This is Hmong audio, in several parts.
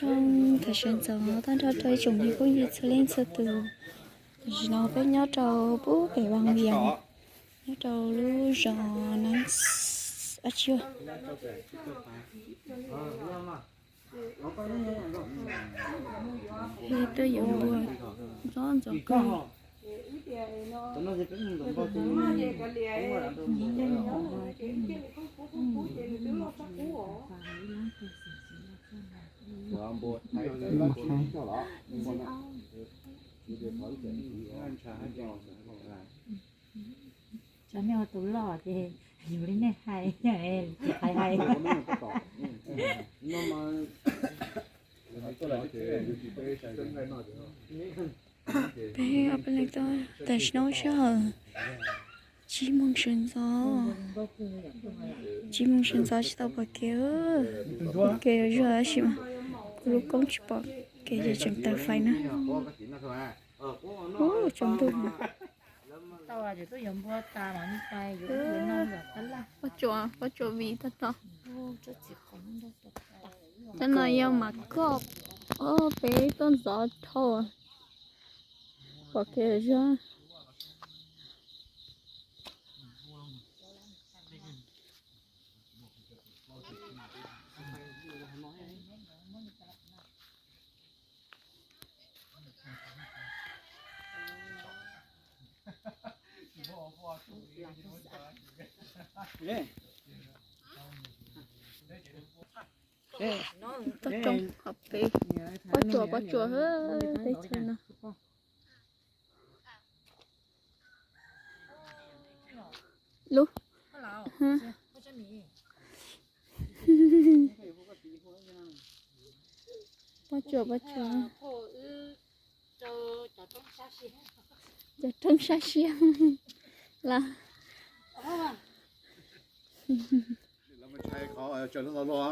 Zoo, tam sim no tag nrho rau ib tsoom niam phooj ywg txhua leej txhua tus. Tam sim no peb nyob rau pub pem Vaj Vias, nyob rau lub zos Nab, ab tsi, tuaj yuav npua ntxov ntxov kawg. Cov nej ua tus loj ces yus li nej hais, hais hais. Peb ob peb leeg tuaj tam sim no sij hawm tsib moos sawv ntxov, tsib moos sawv ntxov tsis tau pom kev, pom kev zuag tab sis mas kuv lub koob tsis pom kev ces tseem taws fais na. Ub, tsaus ntuj. Pob tsuas, pob tsuas vim tag tag. Cov no yog mas koj, peb tuaj ntxov dhau, pom kev zuag. Toj roob hauv pes, pob tsuas, pob tsuas, teb chaws no. Lub, pob tsuas, pob tsuas. Cov roob sab siab los.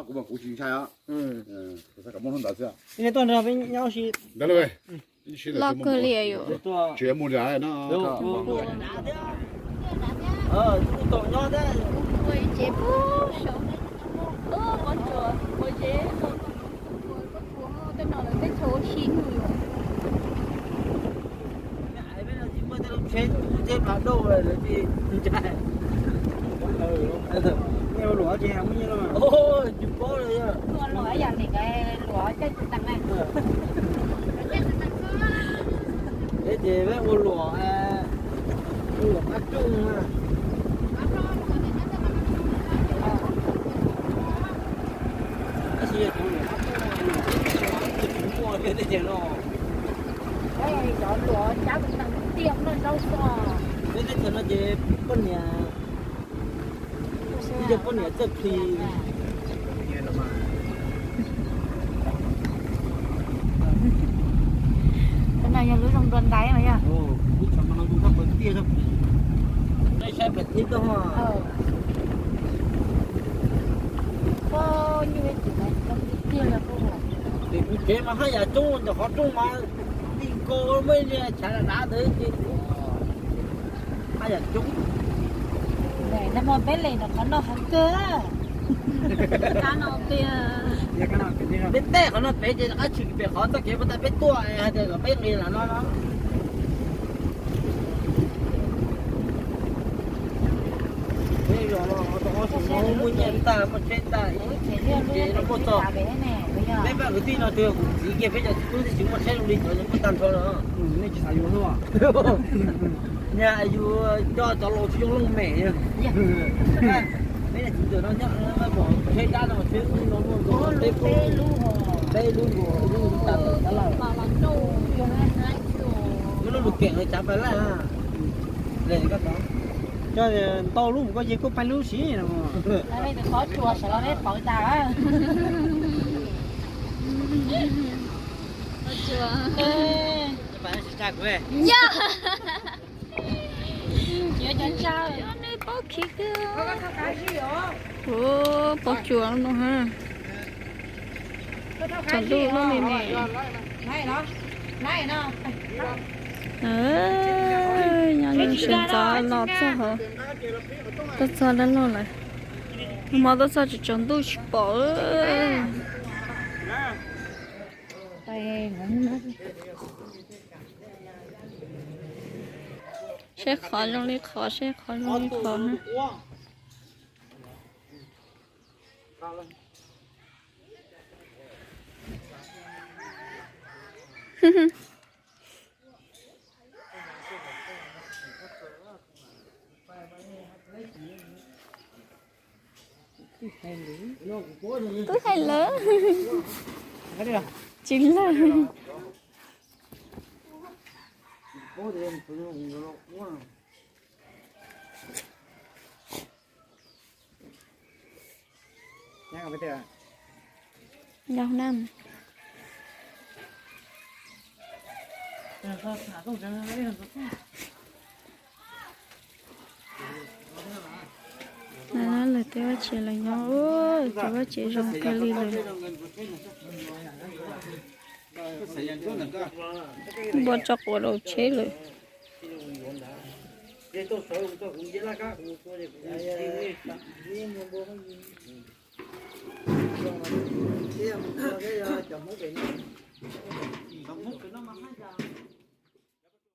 Kuv mas kuv tsis ntshai os. Tuaj nrog peb nyob si. Loj kawg li yom. Tsis muaj li no. Tom nyob thiab. Ua ib tsev pub saum, ua tsuas ua tsev, tej no lawv teb chaws ua si. Peb no tsis muaj tej lub tsheb, tsheb Prado lawv tsis ntshai. Nej ua luam ces muaj nyiaj los? Tsis paub li. Ua luam yam li luam caij tus tees na. Peb ces peb ua luam, ua luam qab rooj na. Tab sis yog cov luam qab rooj tsis muaj tej teb chaws no. Cov luam caij tus tees tiag noj zaub xwb. Peb teb chaws no ces poj niam, yog poj niam txawj plis. Qhov no yog lub zoo dua ntais mas yog. Saib pem tib toj. Kuv tsev mas haj yam coob, ntawm qhov rooj mas tij nkaus muaj ib li chav dav ntawd ces haj yam coob. Nag hmo peb les no qhov no qhov kawg. Peb tej qhov no pem ces rov qab tshwm pem qhov txoj kev puag ta peb tuaj hais tias kom peb nqis lam no no. Peb zos no muaj nyiaj tag muaj tsheb tag, ces no muaj txog. Peb pab kwv tij no twb yog kuv txiv kiag peb cov tub tib si muaj tsheb zoo li cov muaj tag nrho no. Nej tsis xav yuav xwb. Nyaj yus coj cov laus tsis yooj looj mem. Peb niag txiv ntxawm no nyob pom tsheb dab no tsheb ub no muaj nkaus peb lub, peb lub nkaus lub tag tab laj. Lub lub lus keem cav pais laj. Coj ntau lub mus koj yig kuj pais lub siv no. Yog. Nej paub khiv kawg. Ua pob tsuas no ha. Tsaus ntuj lub me me. Nyob li sawv ntxov los txog, tuaj txog dab laug lawm. Hmo tuaj txog tsis tsaus ntuj tsis pom. Seb qhov zoo li qhov, seb qhov zoo li qhov na. Twb hais lawm. Tsis lawm. Yog na. Lawv tej vaj tsev lawv nyob, cov vaj tsev zoo kawg li lawm. Npua tso quav rau tsheb lawm.